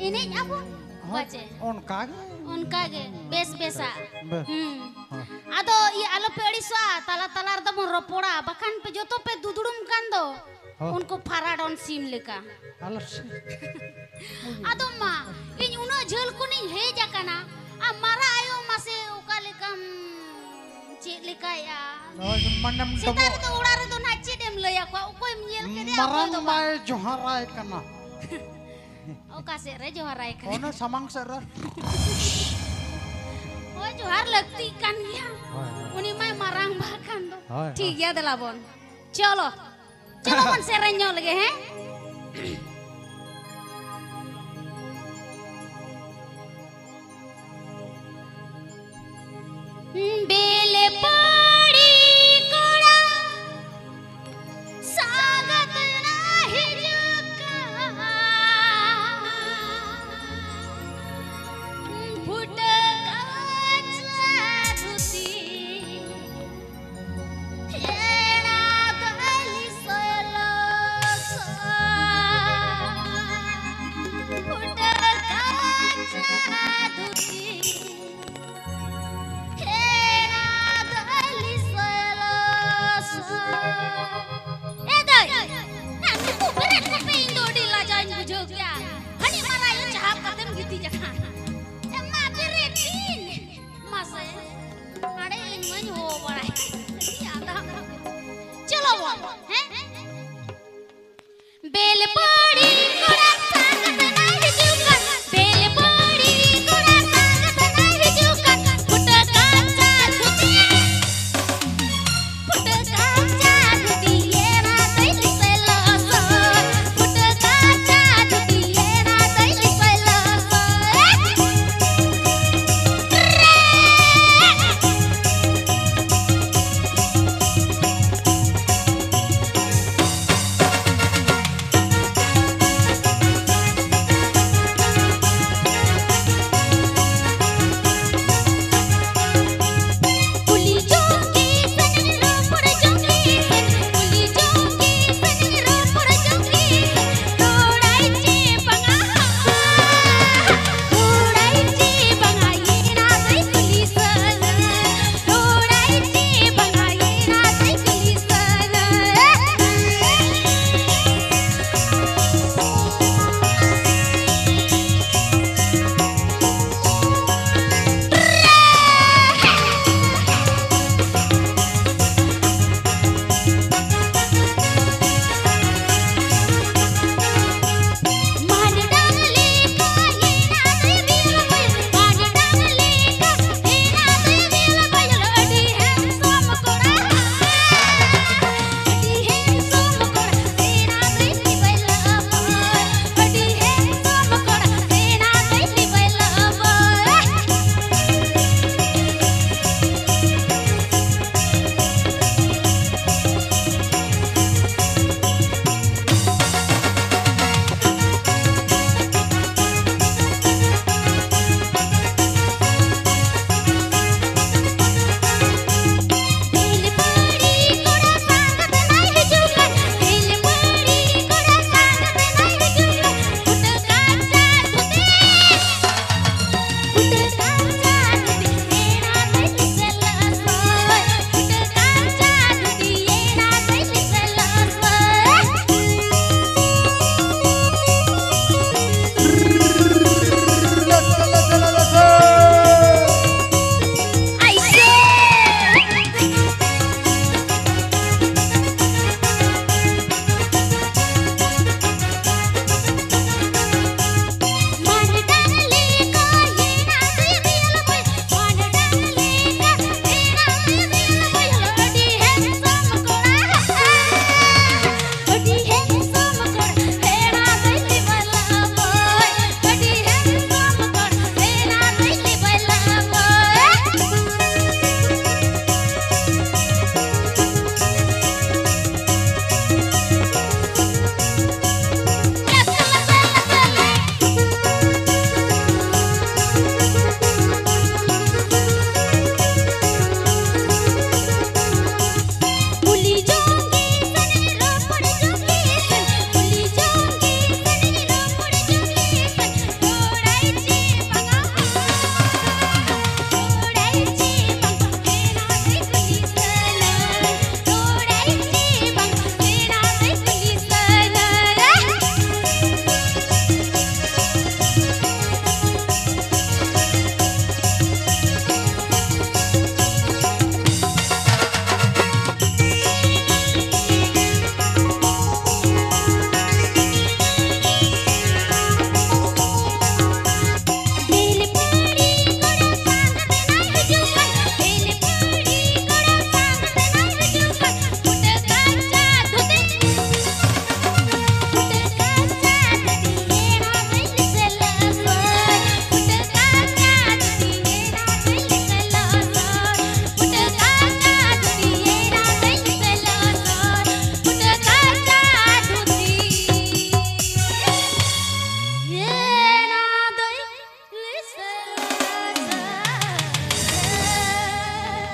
ᱮᱱᱮᱡ ᱟᱵᱚᱱ, ᱦᱳᱭ, ᱵᱟᱪᱮ? ᱚᱱᱠᱟ ᱜᱮ᱾ ᱚᱱᱠᱟ ᱜᱮ, ᱵᱮᱥ ᱵᱮᱥᱟᱜ᱾ ᱵᱮᱥ᱾ ᱦᱩᱸ᱾ ᱦᱳᱭ᱾ ᱟᱫᱚ ᱤᱭᱟᱹ, ᱟᱞᱚᱯᱮ ᱟᱹᱲᱤᱥᱚᱜᱼᱟ, ᱛᱟᱞᱟ ᱛᱟᱞᱟ ᱨᱮᱫᱚ ᱵᱚᱱ ᱨᱚᱯᱚᱲᱟ, ᱵᱟᱠᱷᱟᱱ ᱯᱮ ᱡᱚᱛᱚ ᱯᱮ ᱫᱩᱫᱲᱩᱢ ᱠᱟᱱ ᱫᱚ᱾ ᱦᱳᱭ᱾ ᱩᱱᱠᱩ ᱯᱷᱟᱨᱟᱰᱚᱱ ᱥᱤᱢ ᱞᱮᱠᱟ᱾ ᱟᱞᱚ ᱥᱮ᱾ ᱟᱫᱚ ᱢᱟ, ᱤᱧ ᱩᱱᱟᱹᱜ ᱡᱷᱟᱹᱞ ᱠᱷᱚᱱᱤᱧ ᱦᱮᱡ ᱟᱠᱟᱱᱟ, ᱟᱢ ᱢᱟᱨᱟ ᱟᱭᱳ ᱢᱟᱥᱮ ᱚᱠᱟ ᱞᱮᱠᱟᱢ ᱪᱮᱫ ᱞᱮᱠᱟᱭᱟ? ᱦᱳᱭ, ᱢᱟᱱᱮᱢ ᱥᱮᱛᱟᱜ ᱰᱚᱵᱚᱜ᱾ ᱨᱮᱫᱚ ᱚᱲᱟᱜ ᱨᱮᱫᱚ ᱱᱟᱦᱟᱜ ᱪᱮᱫ ᱮᱢ ᱞᱟᱹᱭ ᱟᱠᱚᱣᱟ? ᱚᱠᱚᱭᱮᱢ ᱧᱮᱞ ᱠᱮᱫᱮᱭᱟ? ᱚᱠᱚᱭ ᱢᱟᱨᱟᱝ ᱫᱚ ᱵᱟᱝ? ᱢᱟᱭ ᱡᱚᱦᱟᱨᱟᱭ ᱠᱟᱱᱟ᱾ ᱚᱠᱟ ᱥᱮᱫ ᱨᱮ ᱡᱚᱦᱟᱨᱟᱭ ᱠᱟᱱᱟ? ᱚᱱᱮ ᱥᱟᱢᱟᱝ ᱥᱮᱫ ᱨᱮ᱾ ᱦᱳᱭ, ᱡᱚᱦᱟᱨ ᱞᱟᱹᱠᱛᱤᱜ ᱠᱟᱱ ᱜᱮᱭᱟ᱾ ᱦᱳᱭ, ᱦᱳᱭ᱾ ᱩᱱᱤ ᱢᱟᱭ ᱢᱟᱨᱟᱝ ᱵᱟ ᱠᱟᱱ ᱫᱚ᱾ ᱦᱳᱭ, ᱴᱷᱤᱠ ᱦᱳᱭ᱾ ᱜᱮᱭᱟ, ᱫᱮᱞᱟ ᱵᱚᱱ᱾ ᱪᱚᱞᱚ, ᱪᱚᱞᱚ ᱵᱚᱱ ᱥᱮᱨᱮᱧ ᱧᱚᱜ ᱞᱮᱜᱮ, ᱦᱮᱸ? ᱵᱮ-